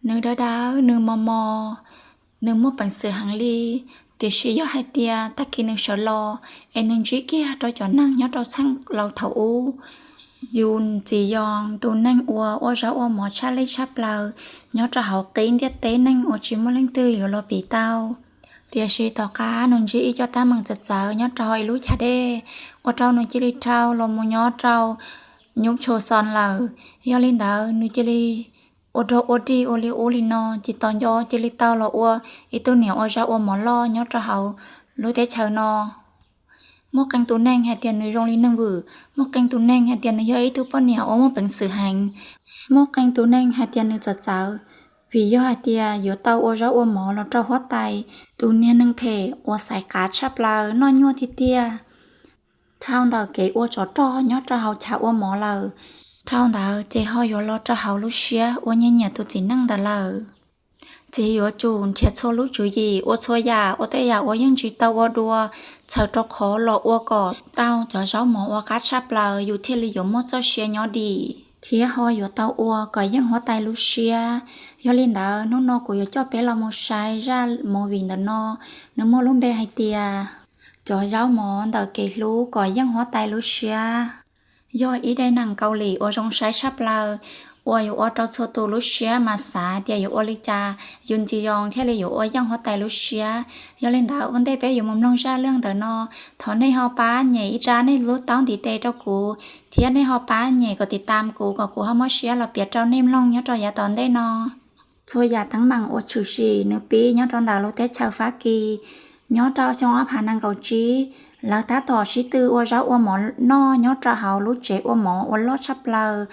Nws dawb dawb, nws mos mos, nws muaj peev xwm heev li. Tiam sis yog hais tias tag kis nws sawv los es nws ntsib kiag rau cov neeg nyob rau txheej laus thaum ub, yus txiv yoos tus neeg uas ua zaub ua mov tshaj lej tshaj plaws nyob rau hauv qib ntiaj teb neeg uas tsis muaj leej twg yuav los piv tau. Tiam sis tom qab nws ntsib ib co teeb meem txawv txawv nyob rau hauv ib lub chav dej, ua rau nws cia li dhau los mus nyob rau Nub Tshos Xoos lawm. Yog li ntawd nws cia li ua rog ua dig ua li ub li no, ces tos nco cia li tau los ua ib tug niam ua zaub ua mov loj nyob rau hauv lub teb chaws no. Muaj qee tus neeg hais tias nws zoo li neeg vwm, muaj qee tus neeg hais tias nws yog ib tug poj niam uas muaj peev xwm heev, muaj qee tus neeg hais tias nws txawv txawv, vim yog hais tias yuav tau ua zaub ua mov los rau huab tais tus niag neeg phem uas xaiv qav tshaj plaws noj nyuaj tiag tiag. Dhau ntawm kev ua tsov rog nyob rau hauv chav ua mov lawm, dhau ntawd ces ho yuav los rau hauv lub siab ua nyiaj nyiam tus txiv neej ntawd lawm. Ces yuav tsum nrhiav txhua lub tswv yim ua txhua yam, ua tej yam uas yeej tsis tau ua dua, txhawm rau qhov los ua kom tau cov zaub mov uas qab tshaj plaws yus thiaj li yuav muaj txoj sia nyob dim thiab ho yuav tau ua kom yeej huab tais lub siab. Yog li ntawd hnub no kuv yuav coj peb los mus saib zaj movie ntawm no, nws muaj lub npe hais tias cov zaub mov ntawm kev hlub kom yeej huab tais lub siab. Yog ib daim neeg Kaus Lim uas zoo saib tshaj plaws, uas yuav ua rau txhua tus lub siab mas xav tias yuav ua li cas Yun Ci Yoos thiaj li yuav ua yeej huab tais lub siab. Yog li ntawd ua ntej peb yuav mus mloog zaj leej ntawm no, thov nej ho pab nyem ib tsa nej lub taub ntiv tes rau kuv, thiab nej ho pab nyem kom tiv tam kuv kom kuv ho muab siab los piav rau nej mloog nyob rau yav tom ntej no. Txhua yam teeb meem uas tshwm sim nws pib nyob rau ntawm lub teb chaws Fab Kis. Nyob rau xyoo ob phav nees nkaum tsib, lawv tab tom sib tw ua zaub ua mov noj nyob rau hauv lub tsev ua mov uas loj tshaj plaws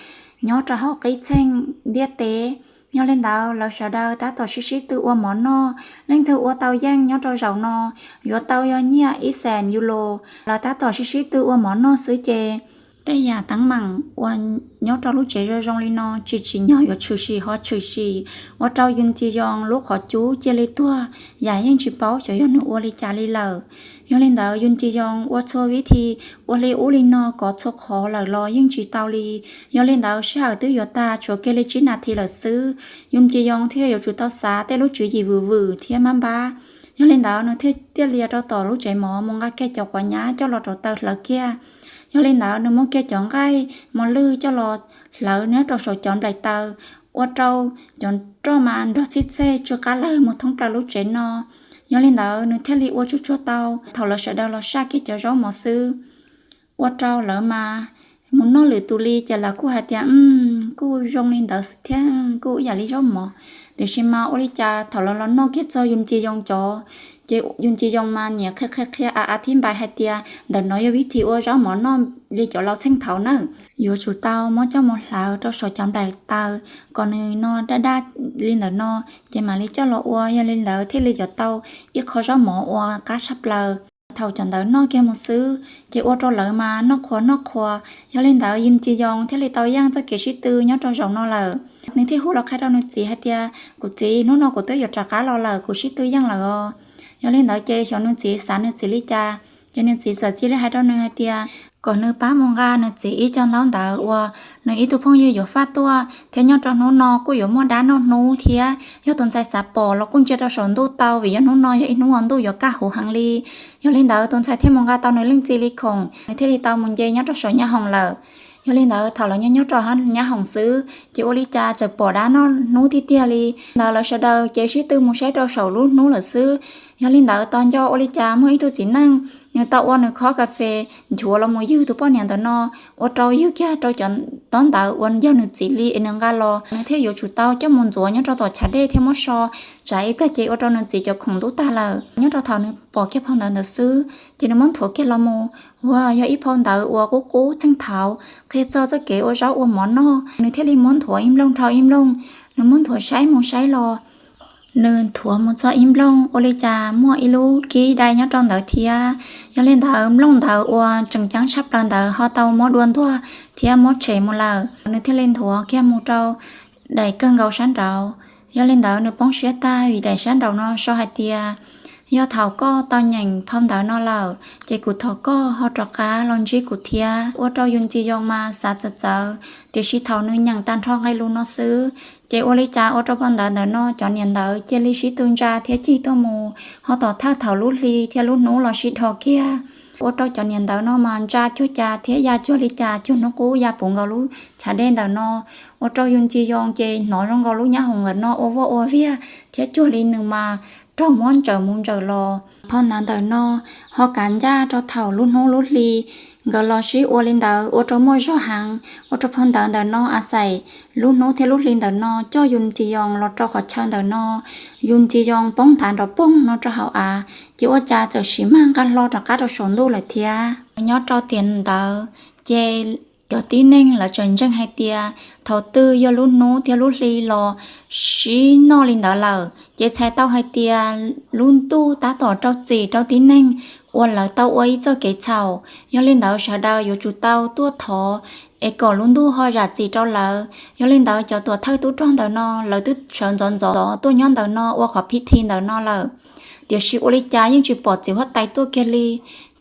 nyob rau hauv qib txheej ntiaj teb. Yog li ntawd lawv sawv daws tab tom sib sib tw ua mov noj, leej twg ua tau yeej nyob rau zaum no yuav tau yog nyiaj ib xees yus los. Lawv tab tom sib sib tw ua mov noj xwb ces tej yam teeb meem uas nyob rau lub tsev zoo zoo li no tsis tsim nyog yuav tshwm sim ho tshwm sim, ua rau Yun Ci Yoos lub qhov cub cia li tuag, yam yeej tsis paub xyov yog nws ua li cas li lawm. Yog li ntawd Yun Ci Yoos ua txhua vib thi, ua li ub li no kov txhua qhov lawm los yeej tsis tau li. Yog li ntawd sij hawm twb yuav tag tshuav kiag li tsib nas this lawm xwb, Yun Ci Yoos thiaj yuav tsum tau xav tej lub tswv yim vwm vwm thiab mab npab. Yog li ntawd nws thiaj tiaj lias rau tom lub tsev mov mus nqa kiag cov quav nyab coj los rauv taws hlawv kiag. Yog li ntawd nws muab kiag cov nqaij mos lwj coj los hlawv nyob rau saum cov nplaim taws, ua rau cov roj mas nrog txhij txhej tsw qab lawg mus thoob plaws lub tsev no. Yog li ntawd nws thiaj li ua tsuag tsuag tau, thaum lawv sawv daws los saj kiag cov zaub mov xwb, ua rau lawv mas mus noj lwm tus li ces lawv kuj hais tias kuj zoo li ntawd xwb thiab, kuj ib yam li zaub mov. Tiam sis mas ua li cas thaum lawv los noj kiag txog Yun Ci Yoos cov, ces Yun Ci Yoos mas niam qhia qhia qhia a a thib npai hais tias ntawm no yog vib thi ua zaub mov noj li cov laus txheej thaud nawb. Yuav tsum tau muab coj mus hlawv rau saum cov nplaim taws kom nws no daj daj li ntawm no, ces mam li coj los ua, yog li ntawd thiaj li yuav tau ib qho zaub mov uas qab tshaj plaws. Thaum cov ntawd noj kiag mus xwb ces ua rau lawv mas noj qhuas noj qhuas. Yog li ntawd Yun Ci Yoos thiaj li tau yeej txoj kev sib tw nyob rau zaum no lawm. Nws thiaj hu los qhia rau nws txiv hais tias, kuv txiv, hnub no kuv twb yuav rov qab los lawm, kuv sib tw yeej lawm os. Yog li ntawd ces xyov nws txiv xav nws txiv li cas, ces nws txiv txawm cia li hais rau nws hais tias kom nws pab mus nqa nws txiv ib co ntaub ntawv uas nws ib tug phooj ywg yuav faj tuaj, thiab nyob rau hnub no kuj yuav muaj dab noj hnub thiab, yog tus ntxhais xav pom los kuj ntsia rau saum ntuj tau, vim yog hnub no yog ib hnub uas ntuj yuav kaj huv heev li. Yog li ntawd tus ntxhais thiaj mus nqa tau nws leej txiv li khoom, nws thiaj li tau mus nce nyob rau saum nyab hoom lawm. Yog li ntawd thaum lawv nyob nyob rau hauv nyab hoom xwb, ces ua li cas txawm pom dab noj hnub tiag tiag li. Ntawd lawv sawv daws ces sib tw mus saib rau saum lub hnub lawm xwb. Yog li ntawd tos nco ua li cas muaj ib tug txiv neej, nws tau ua nws khob kas fes nchuav los mus ywg tus poj niam ntawm no, ua rau ywg kiag rau cov ntaub ntawv uas yog nws txiv li es nws nqa los, nws thiaj yuav tsum tau coj mus ntxuav nyob rau tom chav dej thiab muab so, tsam ib pliag ces ua rau nws txiv cov khoom ntub tag lawm. Nyob rau thaum nws pom kiag phau ntawv ntawd xwb, ces nws muab nthuav kiag los mus, ua yog ib phau ntawv uas qub qub txheej thaud qhia txog txoj kev ua zaub ua mov noj. Nws thiaj li muab nthuav ib nplooj dhau ib nplooj, nws muab nthuav saib mus saib los. Nws nthuav mus txog ib nplooj ua li cas muaj ib lub kib dai nyob rau ntawd thiab. Yog li ntawd nplooj ntawd uas tseem ceeb tshaj plaws ntawd ho tau muab dua ntuag thiab muab tshem mus lawm. Nws thiaj li nthuav kiag mus rau daim kawg nkaus sab nraud. Yog li ntawd nws poob siab tag vim daim sab nraud no sau hais tias Yog thaum koj tau nyeem phau ntawv no lawm ces kuv thov koj ho rov qab los ntsib kuv thiab. Ua rau Yun Ci Yoos mas xav txawv txawv, tiam sis thaum nws nyeem tag nrho nqe lus no xwb, ces ua li cas ua rau phau ntawv ntawm no cov niam ntawv cia li sib tw ntsa thiab cig tuaj mus, ho tom thawj thaum lub hli thiab lub hnub los sib dhos kiag. Ua rau cov niam ntawv no mas ntsa cuag cas thiab ya cuag li cas, cuag hnub qub ya puv nkaus lub chav dej ntawm no. Ua rau Yun Ci Yoos ces hnov zoo nkaus lub nyab hoom ntawm no ua vaj ua viag thiab cuag li nws mas raug muab ntsawm mus ntsawm los. Phau ntawv ntawm no ho kav ncaj rau thaum lub hnub lub hli nkawd los sib ua li ntawd ua rau muaj zog heev. Ua rau phau ntawv ntawm no a xais lub hnub thiab lub hli ntawm no coj Yun Ci Yoos los rau qhov chaw ntawm no. Yun Ci Yoos poob ntav nrov poog no rau hauv av, ces ua cas txawm sim mag nqa hlo rov qab rau saum ntuj lawm thiab. Nyob rau tiam ntawd ces cov tib neeg lawv tseem ntseeg hais tias thaum twg yog lub hnub thiab lub hli los sib noj li ntawd lawm ces txhais tau hais tias lub ntuj tab tom rau txim rau tib neeg uas lawv tau ua ib txoj kev txhaum. Yog li ntawd sawv daws yuav tsum tau tuaj thov es kom lub ntuj ho zam txim rau lawv. Yog li ntawd cov tuam thawj tub rog ntawm no lawv twb sawv ntxov ntxov tuaj nyob ntawm no ua qhov phiv thi ntawm no lawm, tiam sis ua li cas yeej tsis pom txiv huab tais tuaj kiag li.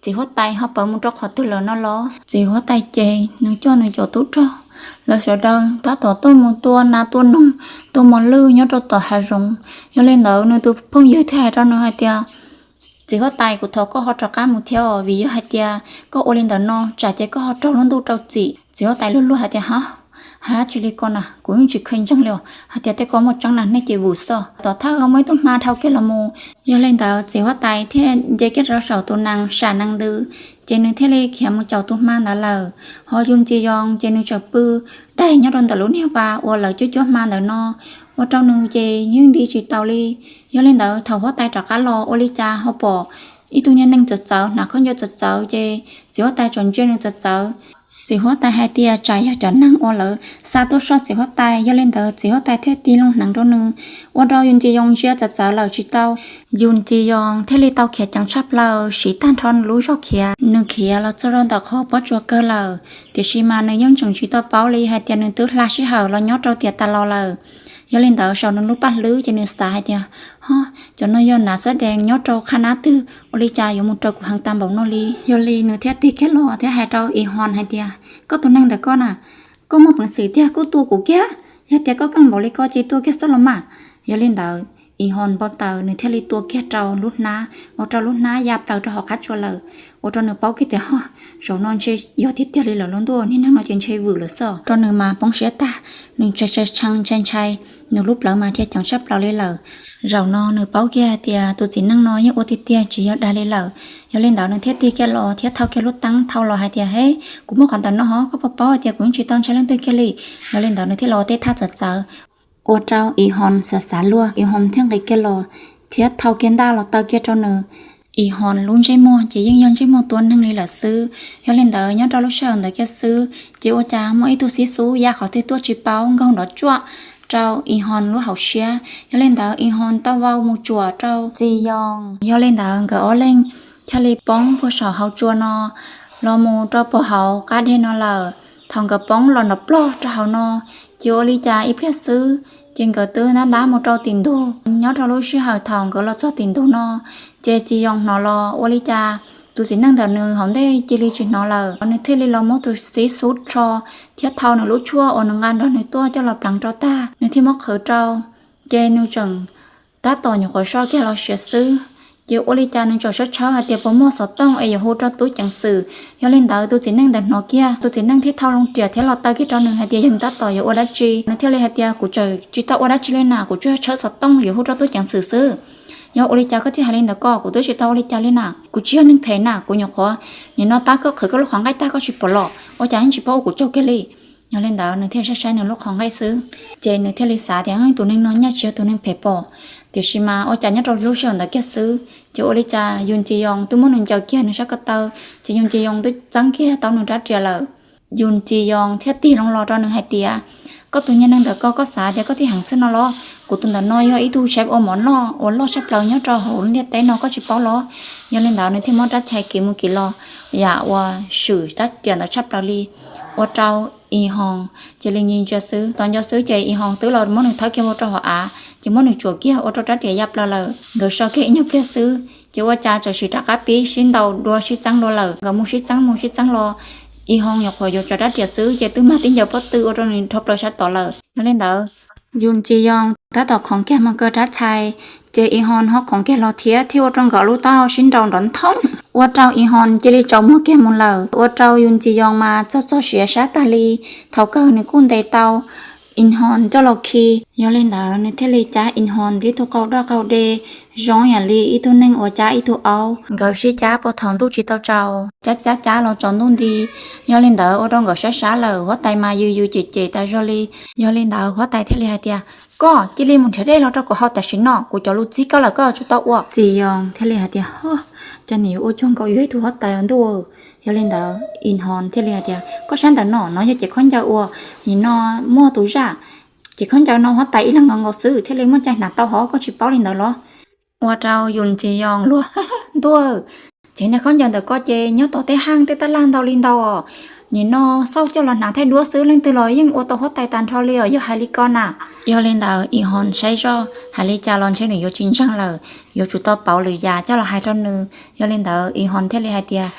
Txiv huab tais ho pawv mus rau qhov twg lawm no los? Txiv huab tais ces nws coj nws cov tub rog, lawv sawv daws tab tom tuaj mus tua nas tua noog, tua mos lwj nyob rau tom hav zoov. Yog li ntawd nws tus phooj ywg thiaj hais rau nws hais tias, txiv huab tais, kuv thov koj ho rov qab mus thiab os, vim yog hais tias koj ua li ntawd no tsam ces koj ho raug lub ntuj rau txim. Txiv huab tais luag luag hais tias, ha, hais dab tsi li ko na, kuv yeej tsis kheev ntseeg li os, hais tias tej ko muaj tseeb na, nej ces vwm xwb. Tom thawj ho muaj ib tug hma dhau kiag los mus. Yog li ntawd txiv huab tais thiaj nce kiag rau saum tus nees sam nees ntws, ces nws thiaj li khiav mus caum tus hma ntawd lawm. Ho Yun Ci Yoos ces nws tseem pw daig nyob rau ntawm lub niag vas uas lawv cuab cuab hma ntawm no, ua rau nws ces yeej nti tsis taus li. Yog li ntawd thaum huab tais rov qab los ua li cas ho pom ib tug niag neeg txawv txawv hnav khaub ncaws txawv txawv, ces txiv huab tais tseem ntsia nws txawv txawv. Txiv huab tais hais tias tsam yog cov neeg uas lawv xa tuaj soj txiv huab tais. Yog li ntawd txiv huab tais thiaj tig loo hneev rau nws, ua rau Yun Ci Yoos ntsia txawv txawv lawm tsis tau. Yun Ci Yoos thiaj li tau khiav ceev tshaj plaws siv tag nrho nws lub zog khiav. Nws khiav los txog rau ntawm qhov pob tsuas kawg lawm, tiam sis mas nws yeej tseem tsis tau paub li hais tias nws twb hla sij hawm los nyob rau tiam tas los lawm. Yog li ntawd saum nws lub paj hlwb ces nws xav hais tias, ho, cov no yog nav xab dees nyob rau qhab nab twg ua li cas yuav mus raws kuv heev tag npaum no li. Yog li nws thiaj tig kiag los thiab hais rau Ih Hon hais tias, koj tus neeg ntawm koj na, koj muaj peev xwm tiag kuj tua kuv kiag, yog tias koj keej npaum li ko ces tua kiag xwb los mas. Yog li ntawd Ih Hon npau taws nws thiaj li tua kiag rau lub hnab, ua rau lub hnab ya plaws rau hauv qab tsua lawm. Ua rau nws paub kiag tias, ho, zaum no ntshe yog tiag tiag li lawm, lub ntuj niag neeg no ces ntshe vwm lawm xwb. Rau nws mas poob siab tag, nws ntshai ntshai ntshai ntshai, nws lub plawv mas dhia ceev tshaj plaws li lawm. Zaum no nws paub kiag hais tias tus txiv neej no yeej ua tiag tiag tsis yog dag li lawm. Yog li ntawd nws thiaj tig kiag los thiab thau kiag lub teeb thau los hais tias, he, kuv muaj qhov ntawm no hov, koj puas paub hais tias kuv yeej tsis tau ntshai leej twg kiag li. Yog li ntawd nws thiaj los ua tej thaj txawv txawv, ua rau Ih Hon xav xav luag, Ih Hon thiaj nqis kiag los thiab thau kiag ntaj los taw kiag rau nws. Ih Hon lub ntsej muag ces yeej yog ntsej muag tua neeg li lawm xwb. Yog li ntawd nyob rau lub sij hawm ntawd kiag xwb ces ua cas muaj ib tug xib xub ya qhov twg tuaj tsis paub nkaug nrov tsuaj rau Ih Hon lub hauv siab. Yog li ntawd Ih Hon tau vau mus tsuam rau Txiv Yoos. Yog li ntawd nkawd ob leeg thiaj li poob puag saum hauv tsua no los mus rau puag hauv qab deg no lawm. Thaum nkawd poob los nrov plog rau hauv no ces ua li cas ib pliag xwb ces nkawd twb ntab ntab mus rau tim ntug. Nyob rau lub sij hawm thaum nkawd los txog tim ntug no ces Txiv Yoos hnov los ua li cas tus txiv neej ntawm nws hauv ntej cia li tsis hnov lawm. Nws thiaj li los muab tus xib xub rho thiab thau nws lub tshuaj uas nws nqa nrog nws tuaj coj los pleev rau tag, nws thiaj muab qhwv rau. Ces nws tseem tab tom nyuam qhuav soj kiag los siav xwb, ces ua li cas nws tseem sawv tshawb hais tias puas muaj xov tooj es yuav hu rau tub ceev xwm. Yog li ntawd tus txiv neej ntawd hnov kiag, tus txiv neej thiaj thau loo riam thiab los taw kiag rau nws hais tias yog nws tab tom yuav ua dab tsi. Nws thiaj li hais tias kuv tseem tsis tau ua dab tsi li na, kuv tsuas yog tshawb xov tooj yuav hu rau tub ceev xwm xwb. Yog ua li cas koj thiaj hais li ntawd ko? Kuv twb tsis tau ua li cas li na, kuv tsis yog neeg phem na, kuv nyuam qhuav nim no pab koj qhwv koj lub qhov nqaij tag koj tsis pom los ua cas yeej tsis paub ua kuv tsaug kiag li. Yog li ntawd nws thiaj saib saib nws lub qhov nqaij xwb, ces nws thiaj li xav tias tus neeg no nyaj tsis yog tus neeg phem pom. Tiam sis mas ua cas nyob rau lub sij hawm ntawd kiag xwb ces ua li cas Yun Ci Yoos twb muab nws ncaws kiag nws sab ko taw, ces Yun Ci Yoos twb txeeb kiag tau nws rab riam lawm. Yun Ci Yoos thiaj tig loo los rau nws hais tias, koj tus nyuag neeg ntawm ko, koj xav tias koj thiaj heev txhij no los? Kuv tus ntawm no yog ib tug tsheb ua mov noj uas loj tshaj plaws nyob rau hauv ntiaj teb no, koj tsis paub los? Yog li ntawd nws thiaj muab rab chais kiv mus kiv los, yam uas swm rab riam ntawd tshaj plaws li, ua rau Ih Hoos cia li ntsia ntsia xwb. Tos nco xwb ces Ih Hoos twb los muab nws thawb kiag ua rau hauv av, ces muab nws tsuam kiag ua rau rab riam ya plaws lawm. Nkawd so kiag ib nyuag pliag xwb Ces ua cas txawm sim rov qab pib sib ntaus dua sib txeeb dua lawm. Nkawd mus sib txeeb mus sib txeeb los, Ib Hoo nyuam qhuav yuav tso rab riam xwb ces twb mag tib ncaws pob tw ua rau nws rho plaws sab tod lawm. Yog li ntawd, Yus Ntxi Yoos tab tom khoov kiag mus kaw rab txhais, ces Ib Hoo ho khoov kiag los thiab, thiaj ua rau nkawd lub taub hau sib nraus nrov nthoob, ua rau Ib Hoo cia li tsaus muag kiag mus lawm, ua rau Yus Ntxi Yoos mas txog txog siav sab tag li. Thaum kawg nws kuj ntes tau Ib Hoo coj los khi. Yog li ntawd nws thiaj li cab Ib Hoo ib tug qau doj qau de zoo yam li ib tug neeg uas cab ib tug aub. Nkawd sib cab puag thaum ntuj tsis tau tsaus, cab cab cab los tsaus ntuj nti. Yog li ntawd ua rau nkawd sab sab lawm, huab tais mas yws yws cem cem tas zog li. Yog li ntawd huab tais thiaj li hais tias, Koj cia li mus nrhiav dej los rau kuv haus tam sim no, kuv cov lus txib koj lawm koj yuav tsum tau ua. Ntxi Yoos thiaj li hais tias, Ho, cas nim yuav ua cuag nkaus yog ib tug huab tais ua ntuj. Yog li ntawd Ib Hoo thiaj li hais tias, Koj saib ntawm no, no yog cev khaub ncaws uas nim no muaj tus zaj. Cev khaub ncaws no huab tais ib leeg nkaus nkaus xwb thiaj li muaj cai hnav tau hov, koj tsis paub li ntawd los? Ua rau Yus Ntxi Yoos luag, Ntuj, cev niag khaub ncaws ntawm koj ces nyob tom tej haaj tej taj laj ntau li ntau os. Nim no xauj coj los hnav thaij duab xwb leej twg los yeej ua tau huab tais tag nrho li os, yog hais li ko na. Yog li ntawd Ib Hoo saib zoj hais li cas los ntshe nws yuav tsis ntseeg lawm, yuav tsum tau pauv lwm yam coj los hais rau nws. Yog li ntawd Ib Hoo thiaj li hais tias,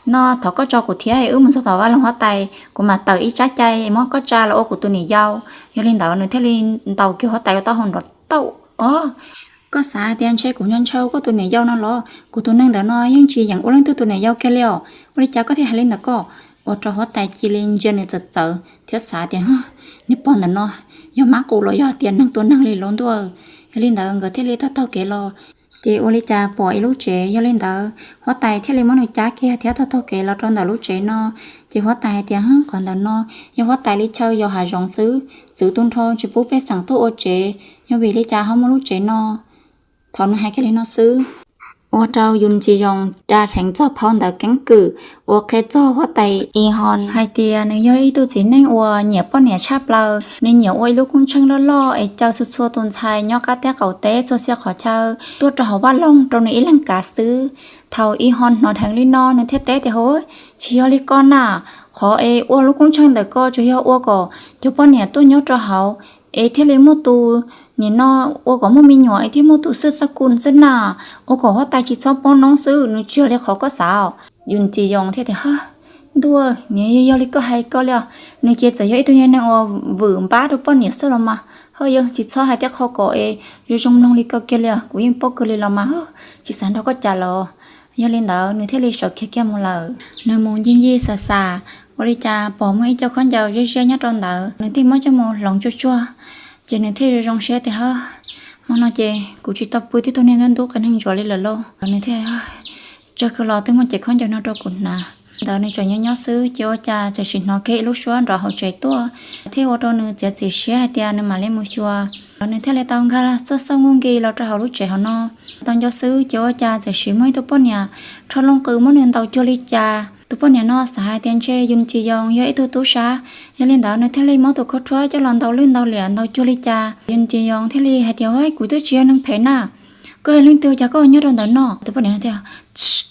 No thov koj tso kuv thiab, wb mus txog tom vaj loog huab tais, kuv mam tawm ib tsab cai muab koj tsa los ua kuv tus niam yau. Yog li ntawd nws thiaj li ntaus kiag huab tais ua taub hau nrov tauj. Os, koj xav tias ntshe kuv ntshaw ntshaw koj tus niam yau no los? Kuv tus neeg ntawm no yeej tsis yeem ua leej twg tus niam yau kiag li os, ua li cas koj thiaj hais li ntawd koj? Ua rau huab tais cia li ntsia nws txawv txawv thiab xav tias, Niag pog ntawm no yog mab qus los yog tias neeg tua neeg li los ntuj. Yog li ntawd nkawd thiaj li taug taug kev los, ces ua li cas pom ib lub tsev. Yog li ntawd huab tais thiaj li muab nws cab kiag thiab taug taug kev los rau ntawm lub tsev no. Ces huab tais hais tias, Qhov ntawm no yog huab tais li chaw yos hav zoov xwb, txwv tu nrho tsis pub pej xeem tuaj ua tsev, yog vim li cas ho muaj lub tsev no? Thaum nws hais kiag li no xwb, ua rau Yus Ntxi Yoos da dheev txog phau ntawv keeb kwm uas qhia txog huab tais Ib Hoo hais tias nws yog ib tug txiv neej uas nyiam poj niam tshaj plaws. Nws nyiam ua ib lub koob tsheej loj loj es caw txhua txhua tus ntxhais nyob qab teb qaum teb txhua txhia qhov chaw tuaj rau hauv vaj loog rau nws ib leeg kav xwb. Thaum Ib Hoo hnov dheev li no nws thiaj teb tias, Hov, tsis yog li ko na. Qhov es ua lub koob tsheej ntawm ko tsuas yog ua kom cov poj niam tuaj nyob rau hauv es thiaj li muaj tus, nim no ua kom muaj me nyuam es thiaj muaj tus xwj xab kus xwb na. Ua kom huab tais tsis txhob poob noob xwb, nws tsis yog li qhov koj xav. Yus Ntxi Yoos thiaj tias, Hawb, ntuj, nws yog li koj hais ko li os. Nws ces txawm yog ib tug neeg uas vwm npab rau poj niam xwb los mas. Hawb, yog tsis txhob hais tej qho kom es zoo zoo mloog li ko kiag li os, kuv yeej paub kawg li los mas, tsis xav nrog koj cam los. Yog li ntawd nws thiaj li sawv khiav kiag mus lawm. Nws mus ncig ncig xav xav, ua li cas pom muaj ib co khaub ncaws ziab ziab nyob rau ntawd, nws thiaj muab coj mus hloov tsuag tsuag. Ces nws thiaj zoo zoo siab tias, Hawb, hmo no ces kuv tsis tau pw tib tug niag ntub ntub qias neeg ntsuav li lawm lauj. Nws thiaj, Tsawg kawg los twb muaj cev khaub ncaws no rau kuv hnav. Ntawd nws tseem nyob nyob xwb ces ua cas txawm sim hnov kiag ib lub suab nrov hauv tsev tuaj, thiaj ua rau nws txiav txim siab hais tias nws mam li mus xyuas. Nws thiaj li tau nkag txawj xauj nkuj nki los rau hauv lub tsev hauv no. Tau nco xwb ces ua cas txawm sim muaj ib tug poj niam rho looj qws muab nws ntaus cuag li cas. Tus poj niam no xav hais tias ntshe Yus Ntxi Yoos yog ib tug tub sab. Yog li ntawd nws thiaj li muab tus khaub rhuab coj los ntaus lwj ntaus liam ntaus cuag li cas. Yus Ntxi Yoos thiaj li hais tias, Hawb, kuv twb tsis yog neeg phem na, koj yog leej twg cas koj nyob rau ntawm no? Tus poj niam tias,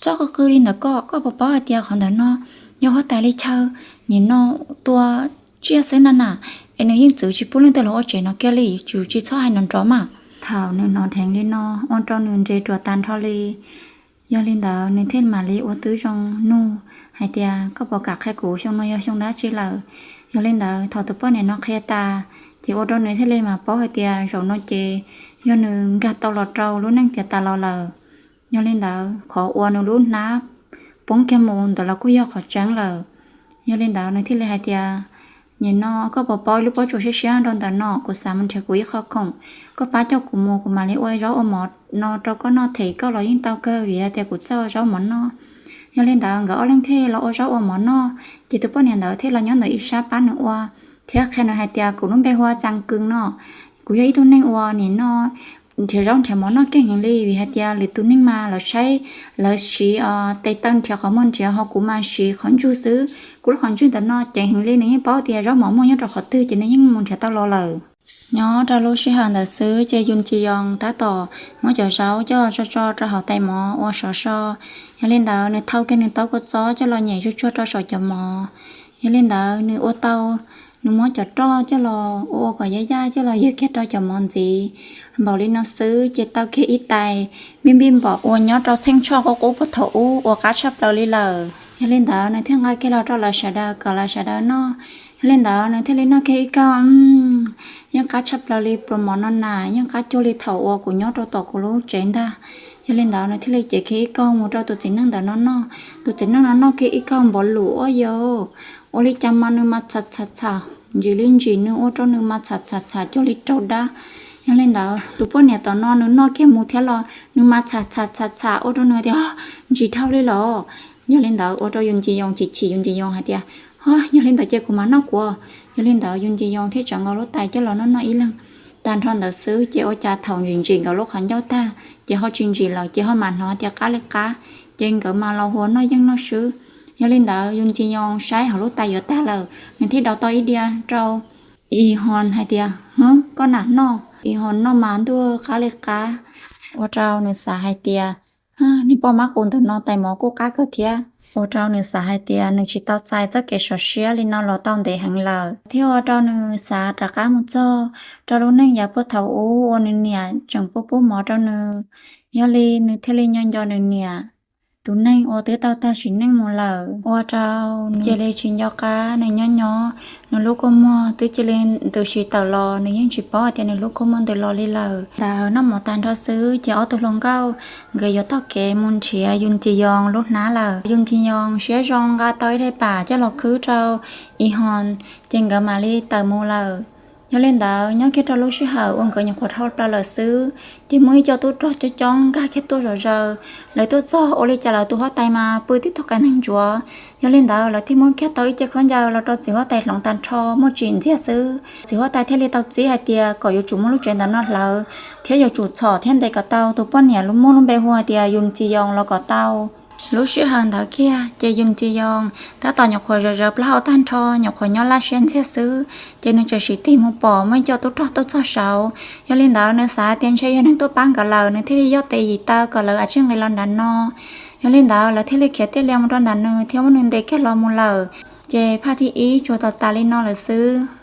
Txhob qw qw li ntawd koj, koj puas paub hais tias qhov ntawm no yog huab tais li chaw, nim no tua tsiaj xwb na na, es nws yeej txwv tsis pub leej twg los ua tsev no kiag li, yuav tsum tsis txhob hais nrov nrov mas. Thaum nws hnov dheev li no ua rau nws nres ruam tag nrho li. Yog li ntawd nws thiaj mam li ua tib zoo nug hais tias, Koj puas kam qhia kuv xyoo no yog xyoo dab tsi lawm? Yog li ntawd thaum tus poj niam no qhia tas, ces ua rau nws thiaj li mam paub hais tias zaum no ces yog nws nkag tau los rau lub neej tiav tas los lawm. Yog li ntawd qhov uas nws lub hnab poob kiag mus ntawd los kuj yog qhov tseeb lawm. Yog li ntawd nws thiaj li hais tias, Nim no koj puas paub ib lub pob tsuas siab siab rau ntawm no, kuv xav mus nrhiav kuv ib qho khoom, koj pab coj kuv mus kuv mam li ua zaub ua mov no rau koj noj them koj los yeej tau kawg vim hais tias kuv txawj ua zaub mov noj. Yog li ntawd nkawd ob leeg thiaj los ua zaub ua mov noj, ces tus poj niam ntawd thiaj los nyob ntawm ib sab pab nws ua, thiab qhia nws hais tias, Kuv lub npe hu ua Txaas Kws no, kuv yog ib tug neeg uas nim no nrhiav zaub nrhiav mov noj keej heev li vim hais tias lwm tus neeg mas lawv saib, lawv siv tes taw nrhiav qhov muag nrhiav, ho kuv mas siv qhov ntswg xwb. Kuv lub qhov ntswg ntawm no ceev heev li, nws yeej paub tias zaub mov muaj nyob rau qhov twg ces nws yeej mus nrhiav tau los lawm. Nyob rau lub sij hawm ntawd xwb ces Yus Ntxi Yoos tab tom muab cov zaub coj tso tso rau hauv tais mov ua sov so. Yog li ntawd nws thau kiag nws taub kua txob coj los nyem zuj tsuag rau saum cov mov. Yog li ntawd nws ua tau Nws muab cov roj coj los ua ua kom yaj yaj coj los ywg kiag rau cov mov ntxiv. Npaum li no xwb ces tau kiag ib tais npij npij npaum uas nyob rau txheej tshoj qub qub puag thaum ub uas qab tshaj plaws li lawm. Yog li ntawd nws thiaj nqa kiag los rau lawv sawv daws kom lawv sawv daws noj. Yog li ntawd nws thiaj li noj kiag ib kaug, yeej qab tshaj plaws li pluas mov no na, yeej qab cuag li thaum uas kuv nyob rau tom kuv lub tsev ntag. Yog li ntawd nws thiaj li cev kiag ib kaug mus rau tus txiv neej ntawd no noj. Tus txiv neej no noj kiag ib kaug npaum lus, Ua yog, ua li cas mas nws mas txham txham txham, ntsim li ntsim, nws ua rau nws mas txham txham txham cuag li raug dab. Yog li ntawd tus poj niam tom no nws noj kiag mus thiab los nws mas txham txham txham txham ua rau nws tias ntsim dhau li los. Yog li ntawd ua rau yus ntsis yoos chim chim, yus ntsis yoos hais tias, Ho, yog li ntawd ces kuv mam noj kuv. Yog li ntawd yus ntsis yoos thiaj tsam nkaus lub tais coj los noj noj ib leeg. Tag nrho ntawd xwb ces ua cas thaum ntsim ntsim nkawd lub qhov ncauj tag ces ho tsis ntsim lawm, ces ho mam hnov tias qab li qab, ces nkawd mas los hu ua noj yeej noj swb. Yog li ntawd yus ntsis yoos saib hauv lub tais yuav tag lawm, nws thiaj daus tau ib diav rau Is Hos hais tias, Hwb, koj nam noj. Is Hos noj mas ntuj qab li qab, ua rau nws xav hais tias, Niag poj mab qus ntawm no tais mov kuj qab kawg thiab. Ua rau nws xav hais tias nws tsis tau txais txoj kev sov siab li no los tau ntev heev lawm, thiab ua rau nws xav rov qab mus txog rau lub neej yav puag thaum ub uas nws niam tseem pub pub mov rau nws. Yog li nws thiaj li nco nco nws niam tus neeg uas twb tau tag sim neej mus lawm, ua rau nws cia li tsis nco qab nws nyob nyob nws lub kua muag twb cia li ntws tawm los, nws yeej tsis paub hais tias nws lub kua muag ntws los li lawm. Ntawd noj mov tag nrho xwb ces ob tug hluas nkauj nkawd yuav taug kev mus nrhiav yus ntsis yoos lub hnab lawm. Yus ntsis yoos siab zoo nqa tau ib daim pam coj los khwb rau Is Hos, ces nkawd mam li tawm mus lawm. Yog li ntawd nyob kiag rau lub sij hawm uas nkawd nyuam qhuav dhau plaws lawm xwb, ces muaj ib co tub rog coob coob nkag kiag tuaj zom zaws. Lawv tuaj txog ua li cas lawv tus huab tais mas pw tib tug qe neeg ntsuav. Yog li ntawd lawv thiaj muab kiag tau ib ce khaub ncaws los rau txiv huab tais hloov tag nrho muaj tsim ntxiag xwb. Txiv huab tais thiaj li tau txib hais tias kom yuav tsum muab lub tsev ntawm no hlawv thiab yuav tsum txhom thiab ntes kom tau tus poj niam muaj lub npe hu hais tias yus ntsis yoos los kom tau. Lub sij hawm ntawd kiag ces yus ntsis yoos tab tom nyuam qhuav zom zaws plaub hau tag nrho, nyuam qhuav nyob laj siab ntxiag xwb, ces nws txawm sim tig mus pom muaj ib co tub rog tuaj txog saud. Yog li ntawd nws xav hais tias ntshe yog neeg tuaj pab nkawd lawm, nws thiaj li yoj tes yim taw kom lawv ua tsis nqis los nram no. Yog li ntawd lawv thiaj li khiav tiaj lias mus rau ntawm nws thiab muab nws ntes kiag los mus lawm. Ces phaj thib ib tsuas tau tas li no lawm xwb.